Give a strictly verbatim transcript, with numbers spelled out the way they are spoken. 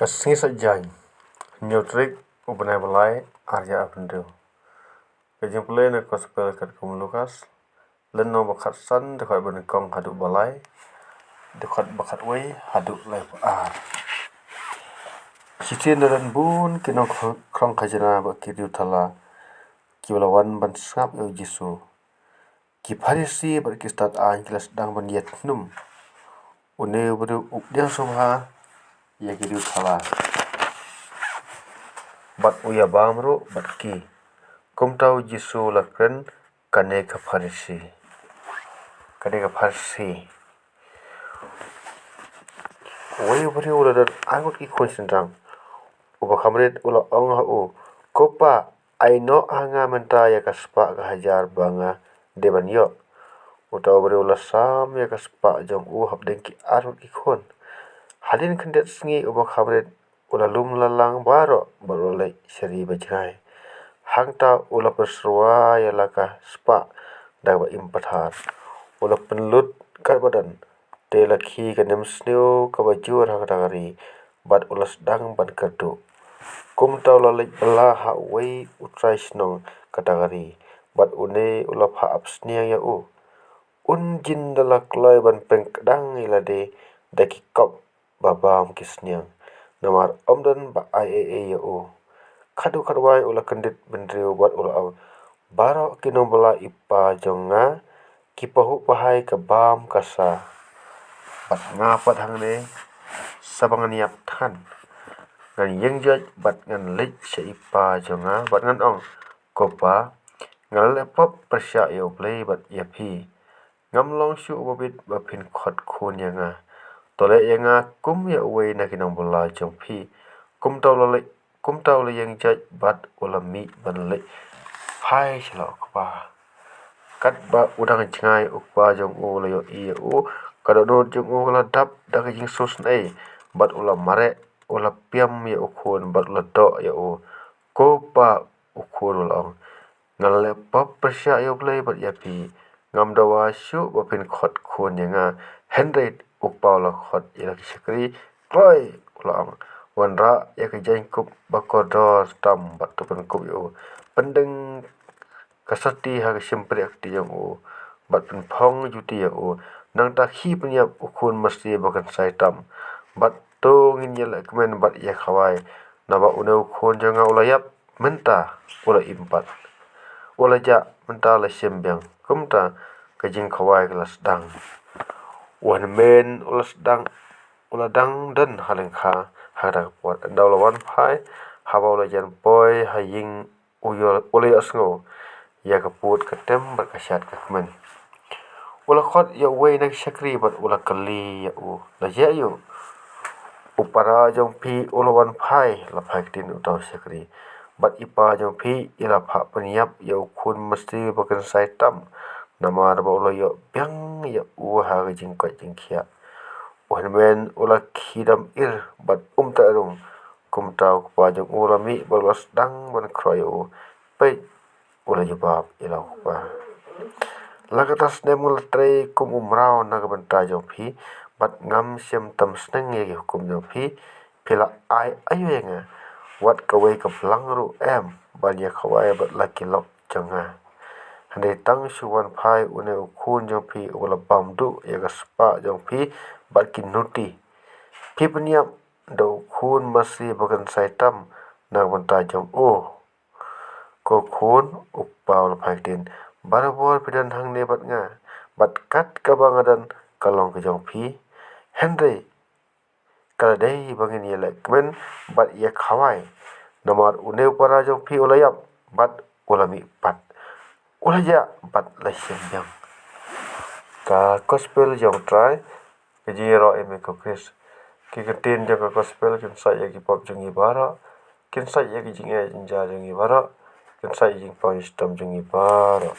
Ka sngi Saitjaiñ, hynñiew tarik u bnai ba lai, ar hajar arphew hynriew. Ka jingpule na ka Gospel katkum u Lukas, lynnong ba khatsan, dkhot ba nyngkong haduh ba lai, dkhot ba khatwei haduh laiphew ar. Shisien da don bun ki nongkhrong khajna bad ki riewthala kiba la wan ban sngap ïa u Jisu. Ki Pharisi bad ki stad aiñ ki la sdang ban ïathnum, une u briew u pdiang sngewbha ïa ki riewthala bad u ïabam ruh bad ki. Kumta u Jisu u la kren, kane ka Pharisi. Kane ka Pharisi. Uwei u briew u la don ar ngut ki khun shynrang. Uba kham rit u la ong ha u, Ko pa, ai noh ha nga mynta ïa ka spah ka hajar ba nga dei ban ïoh. Uta u briew u la sam ïa ka spah jong u hapdeng ki ar ngut ki khun. Hadien khyndiat sngi uba kham rit u la lum la lang baroh bad u la leit sha ri ba jngai. Hangta u la pynsyrwa ïa la ka spah da kaba im pathar. U la pynlut katba don, te la khie ka nemsniew kaba jur ha kata ka ri bad u la sdang ban kyrduh. Kumta u la leit bylla ha uwei u trai shnong kata ka ri bad une u la phah ap sniang ïa u. Un jin da la kloi ban pynkdang ïa lade da ki kop ba bam ki sniang, namar ym don ba ai ei ei ïa u. Khatduh khatwai u la kyndit bynriew bad u la ong, Baroh ki nongbylla i pa jong nga ki pahuh pahai ka bam ka sa, bad nga pat hangne sa ba ngan ïap than. Ngan ïeng joit bad ngan leit sha i pa jong nga bad ngan ong, Ko pa, nga la leh pop pyrshah ïa U Blei bad ïa phi. Ngam long shuh uba bit ba phin khot khun ïa nga. To leh ïa nga kum ïa uwei na ki nongbylla jong phi. Kumta u la leit, kumta u la ïeng joit bad u la mih ban leit phai sha la u kpa. Katba u dang jngai, u kpa jong u u la ïohi ïa u, ka dohnud jong u ka la dap da ka jingsngewsynei bad u la mareh, u la piam ïa u khun bad u la doh ïa u. Ko pa, u khun u la ong, nga la leh pop pyrshah ïa U Blei bad ïa phi. Ngam dawa shuh ba phin khot khun ïa nga. Hynrei u kpa u la khot ïa la ki shakri, kloi, u la ong, wanrah ïa ka jaiñkup ba kordor tam bad to pynkup ïa u. Pyndeng ka sati ha ka shympriahkti jong u bad pynphong juti ïa u. Nangta khie pynïap u khun masi ba kynsai tam bad to ngin ïalehkmen bad ïakhawai, naba une u khun jong nga u la ïap, mynta u la im pat. U la jah, mynta la shem biang. Kumta ka jingkhawai ka la sdang. U hynmen u la sdang, u la dang don ha lyngkha ha kata ka por. Ynda u la wan phai, haba u la jan poi ha ïing, u ïoh, u la ïohsngew ïa ka pud ka tem bad ka shad ka kmen. U la khot ïa uwei na ki shakri bad u la kylli ïa u, la jia aïu? U para jong phi u la wan phai, la phai ktien uta u shakri. Bad i pa jong phi i la phah pynïap ïa u khun masi ba kynsai tam, namar ba u la ïoh biang ïa u ha ka jingkoit jingkhiah. U hynmen u la khie dam ir bad um treh rung. Kumta u kpa jong u u la mih bad u la sdang ban khroh ïa u. Peit, u la jubab ïa la u kpa, la kata snem nga la trei kum u mraw na ka bynta jong phi bad ngam shem tam sneng ïa ki hukum jong phi. Phi la ai aïu ïa nga? Wat kawei ka blang ruh em ban ïakhawai bad la ki lok jong nga. Hynrei tang shu wan phai une u khun jong phi uba la bam duh ïa ka spah jong phi bad ki nuti. Phi pynïap da u khun masi ba kynsai tam na ka bynta jong u. Ko khun, u kpa u la phai ktien, barabor phi don hangne bad nga, bad kat kaba nga don ka long ka jong phi. Hynrei ka la dei ba ngin ïalehkmen bad ïakhawai, namar une u para jong phi u la ïap bad u la mih pat. U la jah bad la shem biang. Ka Gospel jong U Trai. Ka jingïaroh ïa me ko Khrist. Ki ktien jong ka Gospel kin sait ïa ki pop jong ngi baroh, kin sait ïa ki jingeh jingja jong ngi baroh, kin sait ïa ki jingpang jingshitom jong ngi baroh.